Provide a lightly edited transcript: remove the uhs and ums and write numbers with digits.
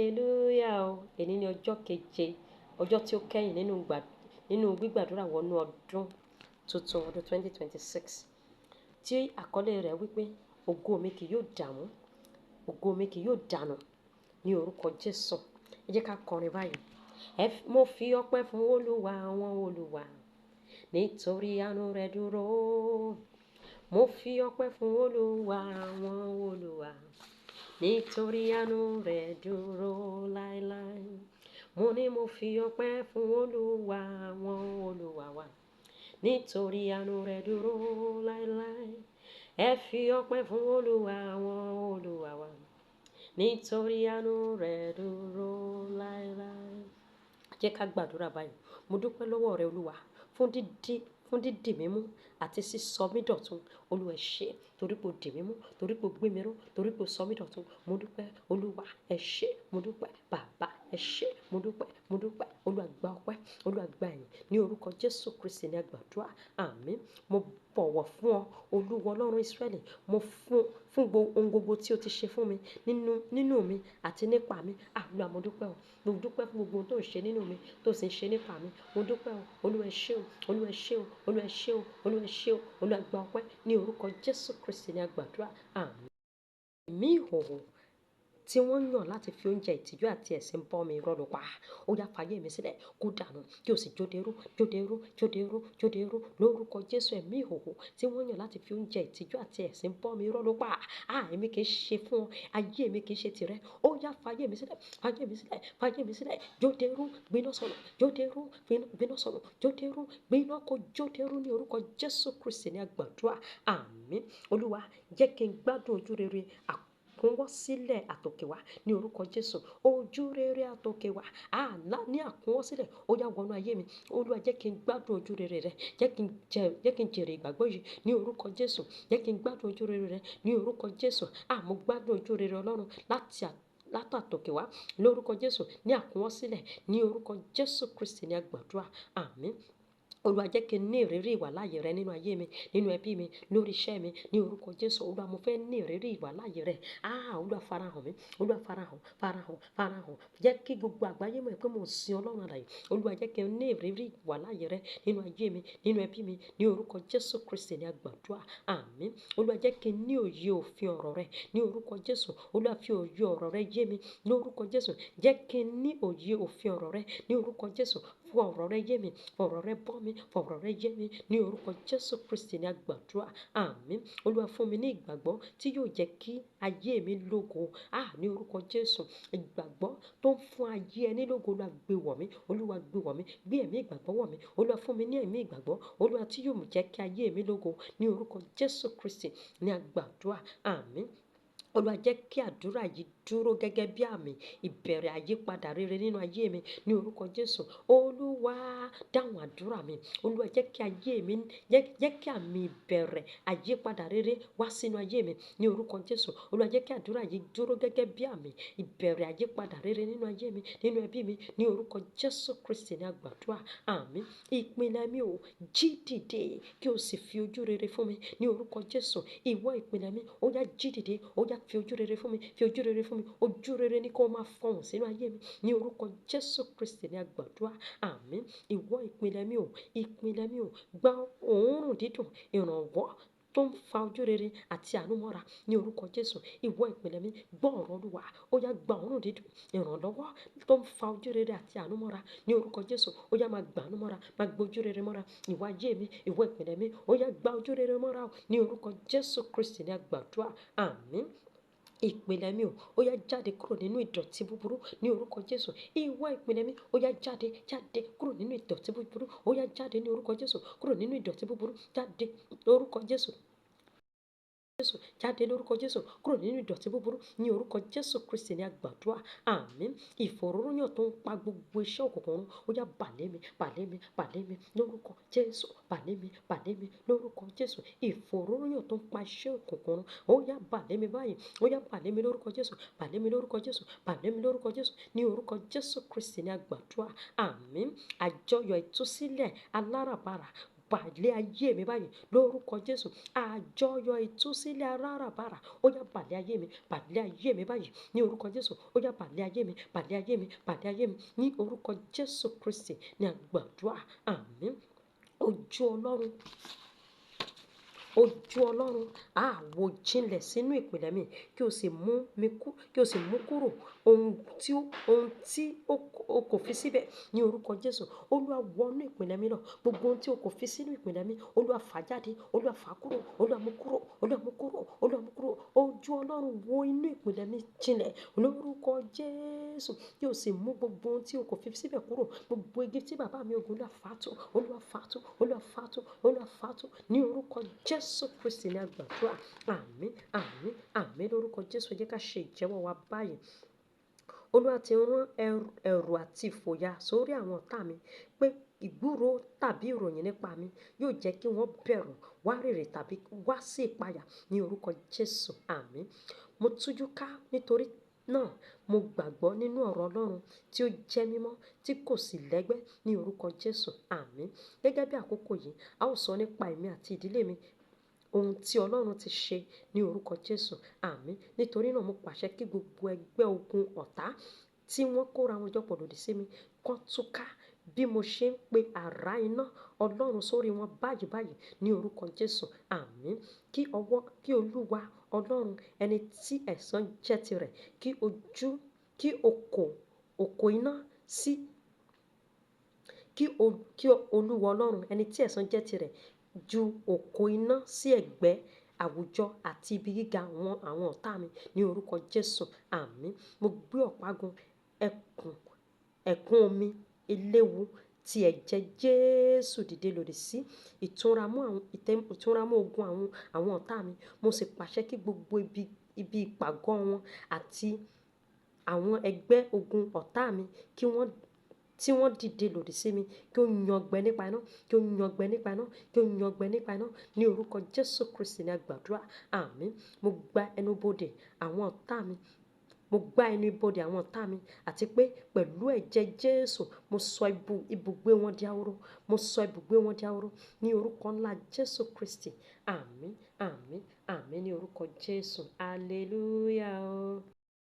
Hallelujah o. Èní ni ọjọ́ keje, ọjọ́ tí ó kẹ́yìn nínú gbígbàdúrà wọnú ọdún tuntun, ọdún 2026, tí àkọlé rẹ̀ wípé ògo mi kì yóò dààmú, ògo mi kì yóò dànù ní orúkọ Jésù. Ẹ jẹ́ ká kọrin báyìí. Mo fi ọpẹ́ fún Olúwa àwọn Olúwa nítorí àánú rẹ̀ dúró. Mo fi ọpẹ́ fún Olúwa àwọn Olúwa nítorí àánú rẹ̀ dúró láéláé. Mo ní mo fi ọpẹ́ fún Olúwa àwọn Olúwa wa nítorí àánú rẹ̀ dúró láéláé. Ẹ fi ọpẹ́ fún Olúwa àwọn Olúwa wa nítorí àánú rẹ̀ dúró láéláé. Jẹ́ ká gbàdúrà báyìí. Mo dúpẹ́ lọ́wọ́ rẹ, Olúwa, fún dídì mí mú àti sísọ mí dọ̀tun. Olúwa, ẹ ṣé torí pé o dì mí mú, torí pé o gbé mi ró, torí pé o sọ mí dọ̀tun. Mo dúpẹ́, Olúwa, ẹ ṣé. Mo dúpẹ́, Bàbá, ẹ ṣé. Mo dúpẹ́, mo dúpẹ́. Olúwa, gba ọpẹ́, Olúwa, gba ìyìn. Ní orúkọ Jésù Kristi ní a gbàdúrà. Àmín. Mo bọ̀wọ̀ fún ọ, Olúwa Ọlọ́run Ísírẹ́lì. Mo fún ohun gbogbo tí o ti ṣe fún mi nínú mi àti nípa mi. Olúwa, mo dúpẹ́ o. Mo dúpẹ́ fún gbogbo ohun tó ń ṣe nínú mi, tó sì ń ṣe nípa mi. Mo dúpẹ́ o. Olúwa, ẹ ṣé o. Olúwa, ẹ ṣé o. Olúwa, ẹ ṣé o. Olúwa, ẹ ṣé o. Olúwa, gba ọpẹ́. Ní orúkọ Jésù Kristi ní a gbàdúrà. Àmín. Ẹ̀mí ìhòhò tí wọ́n yàn láti fi oúnjẹ ìtìjú àti ẹ̀sín bọ́ mi, irọ́ ló pa. Ó yá, fàyè mi sílẹ̀ kó dànù kí o sì jóderú, jóderú, jóderú, jóderú lórúkọ Jésù. Ẹ̀mí ìhòhò tí wọ́n yàn láti fi oúnjẹ ìtìjú àti ẹ̀sín bọ́ mi, irọ́ ló pa. Èmi kì í ṣe fún ọ, ayé mi kì í ṣe tìrẹ. Ó yá, fàyè mi sílẹ̀, fàyè mi sílẹ̀, fàyè mi sílẹ̀, jóderú, gbiná sọnù, jóderú, gbiná sọnù, jóderú, gbiná kó jóderú ní orúkọ Jésù Kristi ní a gbàdúrà. Àmín. Olúwa, jẹ́ kí n gbádùn ojú rere àkúnwọ́sílẹ̀ àtòkè wá ní orúkọ Jésù. Ojú rere àtòkè wá, àlá ní àkúnwọ́sílẹ̀, ó yá wọnú ayé mi. Olúwa, jẹ́ kí n gbádùn ojú rere rẹ, jẹ́ kí n jèrè ìgbàgbọ́ yìí ní orúkọ Jésù. Jẹ́ kí n gbádùn ojú rere rẹ ní orúkọ Jésù. Mo gbádùn ojú rere Ọlọ́run látàtòkè wá lórúkọ Jésù ní àkúnwọ́sílẹ̀ ní orúkọ Jésù Kristi ní a gbàdúrà. Àmín. Olúwa, jẹ́ kí n ní ìrírí ìwàláàyè rẹ nínú ayé mi, nínú ẹbí mi, lórí iṣẹ́ mi, ní orúkọ Jésù. Olúwa, mo fẹ́ ní ìrírí ìwàláàyè rẹ. Olúwa, farahàn mi. Olúwa, farahàn, farahàn, farahàn. Jẹ́ kí gbogbo àgbáyé mọ̀ pé mò ń sin Ọlọ́run alààyè. Olúwa, jẹ́ kí n ní ìrírí ìwàláàyè rẹ nínú ayé mi, nínú ẹbí mi, ní orúkọ Jésù Kristi ní a gbàdúrà. Àmín. Olúwa, jẹ́ kí n ní òye òfin ọ̀rọ̀ rẹ ní orúkọ Jésù. Olúwa, fi òye ọ̀rọ̀ rẹ yé mi ní orúkọ Jésù. Jẹ́ kí n ní òye òfin ọ̀rọ̀ rẹ ní orúkọ Jésù. Fún ọ̀rọ̀ rẹ yé mi, fọ̀rọ̀ rẹ bọ́ mi, fọ̀rọ̀ rẹ yé mi ní orúkọ Jésù Kristi ní a gbàdúrà. Àmín. Olúwa, fún mi ní ìgbàgbọ́ tí yóò jẹ́ kí ayé mi lógo. Ní orúkọ Jésù, ìgbàgbọ́ tó ń fún ayé ẹni lógo, Olúwa gbé wọ̀ mí. Olúwa gbé wọ̀ mí, gbé ẹ̀mí ìgbàgbọ́ wọ̀ mí. Olúwa, fún mi ní ẹ̀mí ìgbàgbọ́, Olúwa, tí yóò jẹ́ kí ayé mi lógo ní orúkọ Jésù Kristi ní a gbàdúrà. Àmín. Olúwa, jẹ́ kí àdúrà yìí dúró gẹ́gẹ́ bí àmì ìbẹ̀rẹ̀ àyípadà rere nínú ayé mi ní orúkọ Jésù. Olúwa, dáhùn àdúrà mi. Olúwa, jẹ́ kí ayé mi, jẹ́ kí àmì ìbẹ̀rẹ̀ àyípadà rere wá sínú ayé mi ní orúkọ Jésù. Olúwa, jẹ́ kí àdúrà yìí dúró gẹ́gẹ́ bí àmì ìbẹ̀rẹ̀ àyípadà rere nínú ayé mi, nínú ẹbí mi ní orúkọ Jésù Kristi ní a gbàdúrà. Àmín. Ìpìlẹ̀ mi ò, jí dìde kí o sì fi ojú rere fún mi ní orúkọ Jésù. Ìwọ ìpìlẹ̀ mi, ó yá, jí dìde, ó yá, fi ojú rere fún mi, fi ojú rere fún mi. Ojú rere ni kó máa fọhùn sínú ayé mi ní orúkọ Jésù Kristi ní a gbàdúrà. Àmín. Ìwọ ìpìlẹ̀ mi ò, ìpìlẹ̀ mi ò, gba òórùn dídùn ìrànwọ́ tó ń fa ojú rere àti àánú mọ́ra ní orúkọ Jésù. Ìwọ ìpìlẹ̀ mi, gbọ́ ọ̀rọ̀ Olúwa, ó yá, gba òórùn dídùn ìrànlọ́wọ́ tó ń fa ojú rere àti àánú mọ́ra ní orúkọ Jésù. Ó yá, máa gba àánú mọ́ra, máa gba ojú rere mọ́ra. Ìwọ ayé mi, ìwọ ìpìlẹ̀ mi, ó yá, gba ojú rere mọ́ra ní orúkọ Jésù Kristi ní a gbàdúrà. Àmín. Ìpìlẹ̀ mi ò, ó yá, jáde kúrò nínú ìdọ̀tí búburú ní orúkọ Jésù. Ìwọ ìpìlẹ̀ mi, ó yá, jáde, jáde kúrò nínú ìdọ̀tí búburú. Ó yá, jáde ní orúkọ Jésù kúrò nínú ìdọ̀tí búburú. Jáde lórúkọ Jésù. Jésù, jáde lórúkọ Jésù kúrò nínú ìdọ̀tí búburú ní orúkọ Jésù Kristi ní a gbàdúrà. Àmín. Ìfòróróyàn tó ń pa gbogbo iṣẹ́ òkùnkùn run, ó yá, bà lé mi, bà lé mi, bà lé mi lórúkọ Jésù, bà lé mi, bà lé mi lórúkọ Jésù. Ìfòróróyàn tó ń pa iṣẹ́ òkùnkùn run, ó yá, bà lé mi báyìí, ó yá, bà lé mi lórúkọ Jésù, bà lé mi lórúkọ Jésù, bà lé mi lórúkọ Jésù ní orúkọ Jésù Kristi ní a gbàdúrà. Àmín. Àjọyọ̀ ìtúsílẹ̀ aláràbarà bà lé ayé mi báyìí lórúkọ Jésù. Àjọyọ̀ ìtúsílẹ̀ aláràbarà, ó yá bà lé ayé mi, bà lé ayé mi báyìí ní orúkọ Jésù. Ó yá bà lé ayé mi, bà lé ayé mi, bà lé ayé mi ní orúkọ Jésù Kristi ní a gbàdúrà. Àmín. Ojú Ọlọ́run, ojú Ọlọ́run, á wò jinlẹ̀ sínú ìpìlẹ̀ mi kí o sì mú mi kú, kí o sì mú kúrò ohun tí o kò fi síbẹ̀ ní orúkọ Jésù. Olúwa wọnú ìpìlẹ̀ mi lọ. Gbogbo ohun tí o kò fi sínú ìpìlẹ̀ mi, Olúwa fà jáde, Olúwa fà kúrò, Olúwa mú kúrò, Olúwa mú kúrò, Olúwa mú kúrò. Ojú Ọlọ́run wọ inú ìpìlẹ̀ mi jinlẹ̀ lórúkọ Jésù kí o sì mú gbogbo ohun tí o kò fi síbẹ̀ kúrò. Gbogbo igi tí bàbá mi ogun, Olúwa fà tú, Olúwa fà tú, Olúwa fà tú, Olúwa fà tú ní orúkọ Jésù Kristi ní a gbàdúrà. Àmín, àmín, àmín lórúkọ Jésù. Ẹ jẹ́ ká ṣe ìjẹ́wọ́ wa báyìí. Olúwa ti rán ẹ̀rù àti ìfòyà sórí àwọn ọ̀tá mi pé ìgbúrò tàbí ìròyìn nípa mi yóò jẹ́ kí wọ́n bẹ̀rù, wárìrì tàbí wá sí ìpayà ní orúkọ Jésù. Àmín. Mo tújú ká, nítorí náà mo gbàgbọ́ nínú ọ̀rọ̀ Ọlọ́run tí ó jẹ́ mímọ́ tí kò sì lẹ́gbẹ́ ní orúkọ Jésù. Àmín. Gẹ́gẹ́ bí àkókò yìí, a ó sọ nípa èmi àti ìdílé mi ohun tí Ọlọ́run ti ṣe ní orúkọ Jésù. Àmín. Nítorí náà mo pàṣẹ kí gbogbo ẹgbẹ́ ogun ọ̀tá tí wọ́n kóra wọn jọ pọ̀ lòdì sí mi kó túká bí mo ṣe ń pe àrá iná Ọlọ́run sórí wọn báyìí báyìí ní orúkọ Jésù. Àmín. Kí ọwọ́, kí Olúwa Ọlọ́run ẹni tí ẹ̀san jẹ́ tirẹ̀, kí ojú, kí okò, òkò iná sí, kí o, kí Olúwa Ọlọ́run ẹni tí ẹ̀san jẹ́ tirẹ̀ ju òkò iná sí ẹ̀gbẹ́ àwùjọ àti ibi gíga àwọn ọ̀tá mi ní orúkọ Jésù. Àmín. Mo gbé ọ̀págun ẹ̀kún omi eléwu tí ẹ̀jẹ̀ Jésù dìde lòdì sí ìtúnramú ogun àwọn ọ̀tá mi. Mo sì pàṣẹ kí gbogbo ibi ìpàgọ́ wọn àti àwọn ẹgbẹ́ ogun ọ̀tá mi tí wọ́n dìde lòdì sí mi kí ó yangbẹ nípa iná, kí ó yangbẹ nípa iná, kí ó yangbẹ nípa iná ní orúkọ Jésù Kristi ní a gbàdúrà. Àmín. Mo gba ẹnubodè àwọn ọ̀tá mi. Mo gbá ẹnu ibodè àwọn ọ̀tá mi àti pé pẹ̀lú ẹ̀jẹ̀ Jésù mo sọ ibùgbé wọn di ahoro. Mo sọ ibùgbé wọn di ahoro ní orúkọ ńlá Jésù Kristi. Àmín, àmín, àmín ní orúkọ Jésù. Hallelujah o.